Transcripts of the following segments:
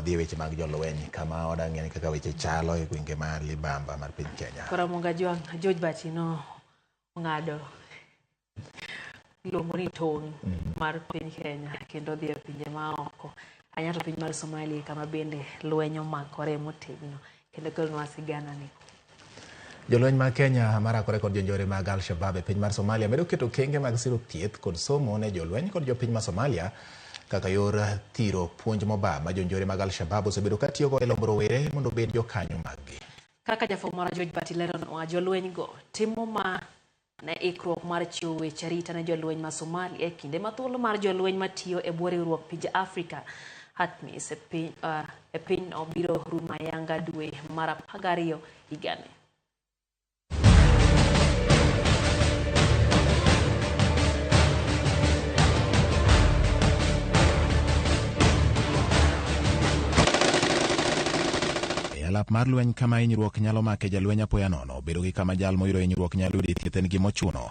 wadhi e weche mag jolweny kama wadang'e ni kaka weche chalo e gwenge mar Libamba mar piny Kenya. Koro Munga Jwang' George Bati no ong'ado iluongo ni tong' mar piny Kenya kendo dhi e pinje ma oko. Ahinya to piny mar Somalia kama bende lweny omakore motegno kendo kelonwa sigana ni. Jolweny mag Kenya marakore kod jonjore mag Al-Shabaab e piny mar Somalia medo keto okenge mag siro thieth kod somo ne jolweny kod jopiny ma Somalia kaka yor thiro puonj mobam ma jonjore mag Al-Shabaab osebedo ka tiyogo e lombo rowere mondo obed jokanyo maggi. Kaka jafwambo mara George Bati leronwa, jolweny go timo ma ne ikruok mar chiwo weche arita ne jolweny ma Somalia e kinde ma thuolo mar jolweny matiyo e bwo riwruok pinje Afrika ATMIS e pinyno biro rumo ayanga dwe mar 12 higani. E alap mar lweny kama hinyruok nyalo make jalweny apoya nono, bedo gi kama jal moyudo hinyruok nyalo yude thieth en gima ochuno.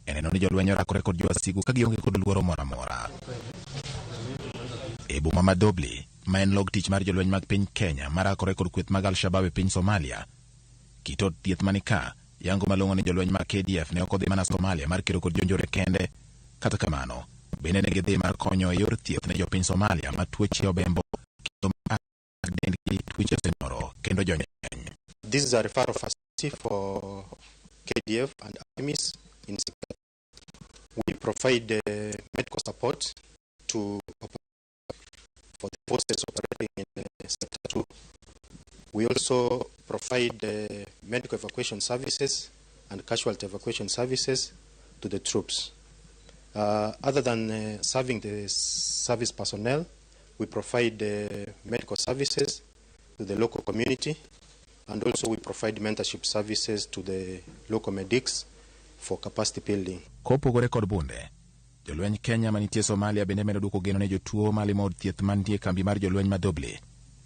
E neno ni jolweny orakore kod jowasigu ka gionge kod luoro moro amora. E boma ma Dhobley, ma en log tich mar jolweny mag piny Kenya marakore kod kweth mag Al-Shabaab e piny Somalia, kit od thieth mani ka yango malong'o ni jolweny mag KDF ne ok odhi mana Somalia mar kedo kod jonjore kende. Kata kamano, bende ne gidhi mar konyo e yor thieth ne jopiny Somalia ma tuoche obembo kendo ma dendgi tuoche osenoro kendo jony. This is a referral facility for KDF and ATMIS in Sector. We provide medical support to for the forces operating in Sector 2. We also provide medical evacuation services and casualty evacuation services to the troops. Other than serving the service personnel, we provide medical services to the local community, and also we provide mentorship services to the local medics for capacity building. Kopogore kod bunde, jolweny Kenya manitie Somalia bende medo duoko geno ne jotuo malimo od thieth mantie kambi mar jolweny ma Dhobley,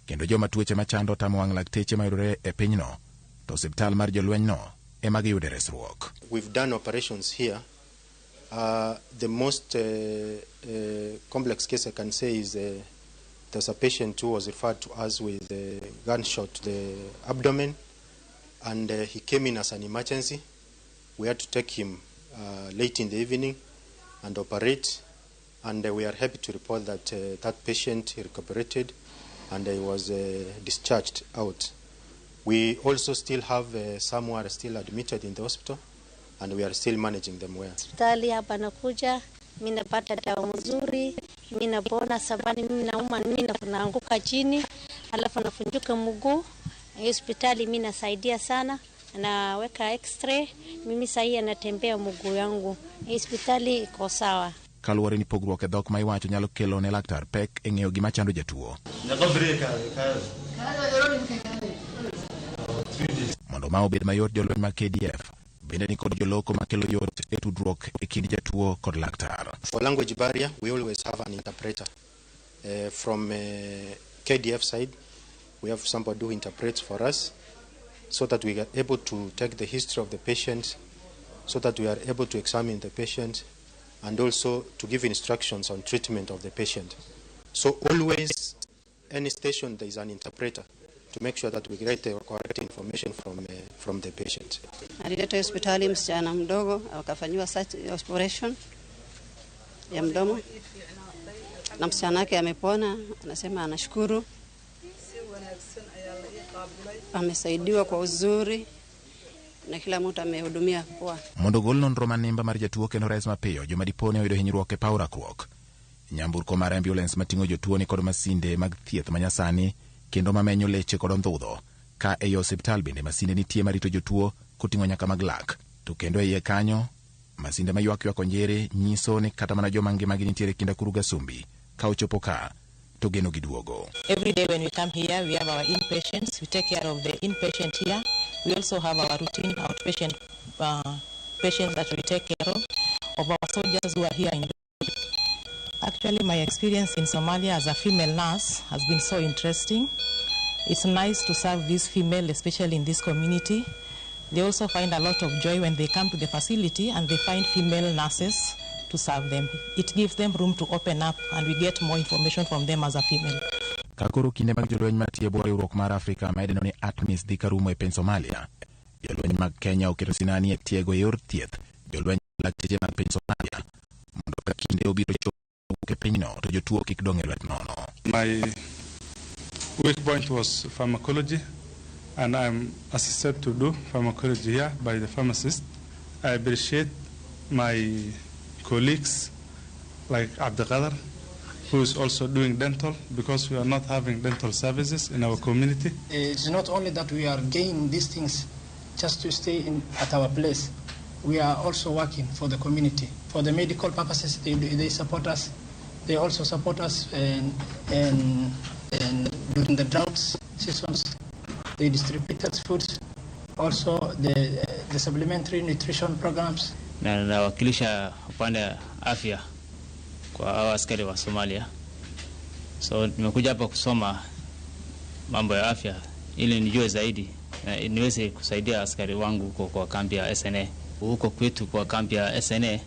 kendo joma tuoche machando otamo wang' lakteche mayudore e pinyno, to osiptal mar jolwenyno ema giyude resruok. We've done operations here. The most complex case I can say is there's a patient who was referred to us with a gunshot to the abdomen, and he came in as an emergency. We had to take him late in the evening and operate, and we are happy to report that that patient recuperated and he was discharged out. We also still have some who are still admitted in the hospital, and we are still managing them well. Hospitali hapa nakuja, mimi napata dawa mzuri, mimi napona sabani, mimi nauma, mimi naanguka chini, alafu nafunjuka mguu. Hospitali mimi nasaidia sana, naweka x-ray, mimi sahi anatembea mguu yangu. Hospitali iko sawa. Kaluwore ni pogruok e dhok ma iwacho nyalo kelo ne laktar pek e ng'eyo gima chando jatuo. Mondo ma obed mayot, jolweny mag KDF bende ni kod joloko makelo yot e tudruok e kind jatuo kod laktar. For language barrier, we always have an interpreter. From KDF side, we have somebody who interprets for us so that we are able to take the history of the patient, so that we are able to examine the patient and also to give instructions on treatment of the patient. So always, any station, there is an interpreter to make sure that we get the correct information from the patient. Aliletwa hospitali msichana mdogo akafanyiwa operation ya mdomo na msichana wake amepona, anasema anashukuru, amesaidiwa kwa uzuri na kila mtu amehudumia poa. Mondo gol nonro manimba mar jatuo kendo res mapiyo joma dipo ne oyudo hinyruok e paw rakruok. Nyamburko mar ambulance mating'o jotuo ni kod masinde mag thieth manyasani kendo mamenyo leche kod ondhudho. Ka ei osiptal bende masinde nitie marito jotuo koting'o nyaka mag lak. To kendo e iye kanyo, masinde maywak ywak onjiri nyiso ni kata mana joma ngimagi nitiere kind akuru gasumbi ka ochopo ka to geno giduogo. Every day when we come here, we have our inpatients. We take care of the inpatient here. We also have our routine outpatient patients that we take care of our soldiers who are here in. Actually, my experience in Somalia as a female nurse has been so interesting. It's nice to serve these female, especially in this community. They also find a lot of joy when they come to the facility and they find female nurses to serve them. It gives them room to open up and we get more information from them as a female. Ka koro kinde mag jolweny matiyo e bwo riwruok mar Afrika ma idendo ni ATMIS dhi karumo e piny Somalia, jolweny mag Kenya oketo sinani e tiego e yor thieth jolweny lakteche mag piny Somalia mondo ka kinde obiro chopo e pinyno to jotuo kik dong' e lwet nono. My weak point was pharmacology, and I'm assisted to do pharmacology here by the pharmacist. I appreciate my colleagues like Abdelkader, who is also doing dental, because we are not having dental services in our community. It's not only that we are gaining these things just to stay at our place. We are also working for the community. For the medical purposes, they support us. They also support us and during the drought seasons, they distribute us foods. Also, the supplementary nutrition programs. Na nawakilisha upande wa afya kwa hawa askari wa Somalia. So nimekuja hapa kusoma mambo ya afya ili nijue zaidi na niweze kusaidia askari wangu huko kwa kambi ya SNA. Huko kwetu kwa kambi ya SNA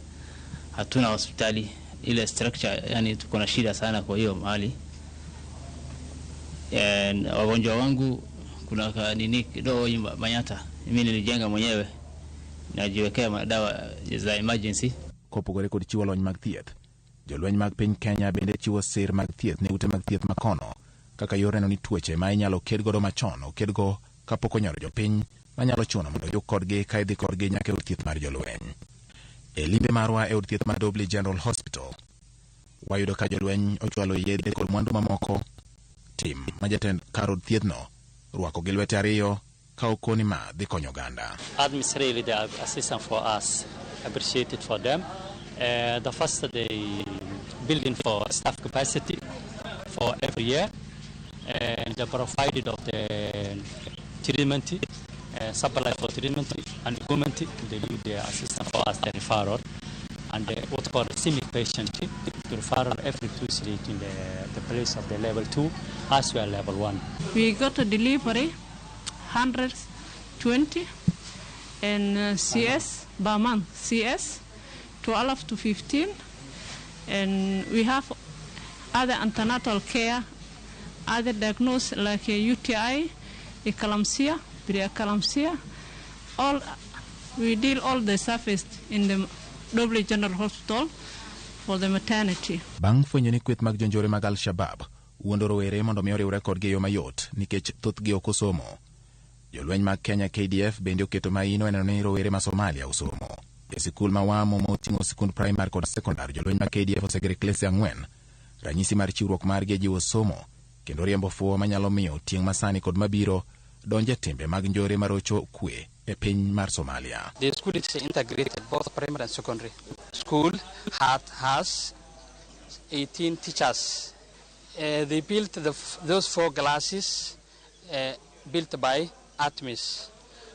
hatuna hospitali ile structure, yani tuko na shida sana kwa hiyo mahali. And wagonjwa wangu kuna nini kidogo Manyata, mimi nilijenga mwenyewe, najiwekea madawa za emergency. Kopogore kod chiwo lony mag thieth, jolweny mag piny Kenya bende chiwo sir mag thieth ne ute mag thieth makono kaka yor neno ni tuoche ma inyalo ked godo machon okedgo kapok onyoro jopiny manyalo chuno mondo yuk kodgi ka idhi kodgi nyaka e od thieth mar jolweny. E limbe marwa e od thieth mar Dhobley General Hospital, wayudo ka jolweny ochwalo yedhe kod mwandu mamoko. Tim ma jatend kar od thiethno rwako gi lwete ariyo ka okoni ma dhi konyo oganda. ATMIS really the assistance for us, appreciated for them. The first they building for staff capacity for every year, and they provided of the treatment, supply for treatment and equipment. They do the assistance for us, the referral, and the, what called simic patient to referral every Tuesday in the place of the level 2 as well level 1. We got a delivery 120 and CS per month, CS 12 to 15, and we have other antenatal care, other diagnosis like UTI, eclampsia, preeclampsia. All we deal all the service in the Dhobley General Hospital for the maternity. Bang' fwenyo ni kweth mag jonjore mag Al-Shabaab wuondo rowere mondo mi oriwre kodgi e yo mayot nikech thothgi ok osomo. Jolweny mag Kenya KDF bende oketo maino e neno ni rowere ma Somalia osomo. E sikul ma Wamo moting'o sikund primary kod secondary, jolweny mag KDF osegero klese 4, ranyisi mar chiwruok margi e jiwo somo kendo riembo fuwo manyalo miyo tieng' masani kod mabiro donje timbe mag njore marocho kwe e piny mar Somalia. The school is integrated, both primary and secondary. School has 18 teachers. They built those 4 classes built by ATMIS.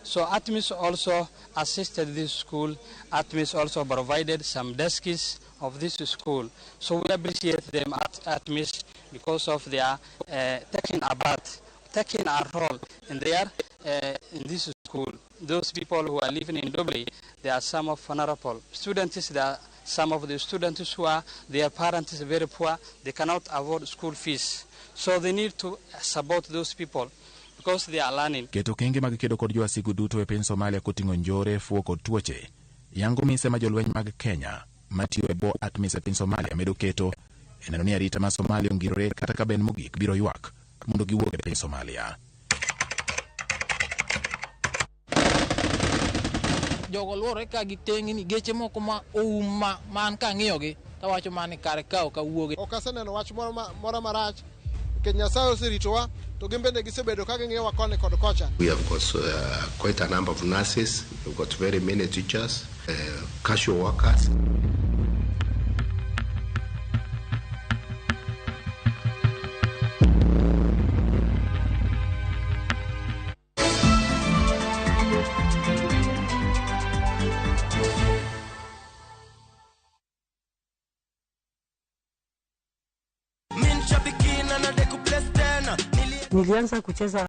So ATMIS also assisted this school. ATMIS also provided some desks of this school. So we appreciate them at ATMIS because of their taking a role in their in this school. Those people who are living in Dhobley, they are some of vulnerable students. They are some of the students who are their parents is very poor. They cannot afford school fees, so they need to support those people because they are learning. Keto kenge mag kedo kod jowasigu duto e piny Somalia koting'o njore, fuwo kod tuoche. Yango mise ma jolweny mag Kenya matiyo e bwo ATMIS e piny Somalia medo keto e neno ni arita ma Somalia ongirore kata ka ben mogik biro ywak mondo giwuog e piny Somalia. Jogo luorore ka gitengni geche moko ma oum ma an kang'iyogi tawacho mana ni kare ka ok awuogi. Ok aseneno wach moro marach nikech Nyasaye oseritowa to gin bende gisebedo ka ging'iyowa koni kod kocha. We have got quite a number of nurses, we've got very many teachers, casual workers. Nilianza kucheza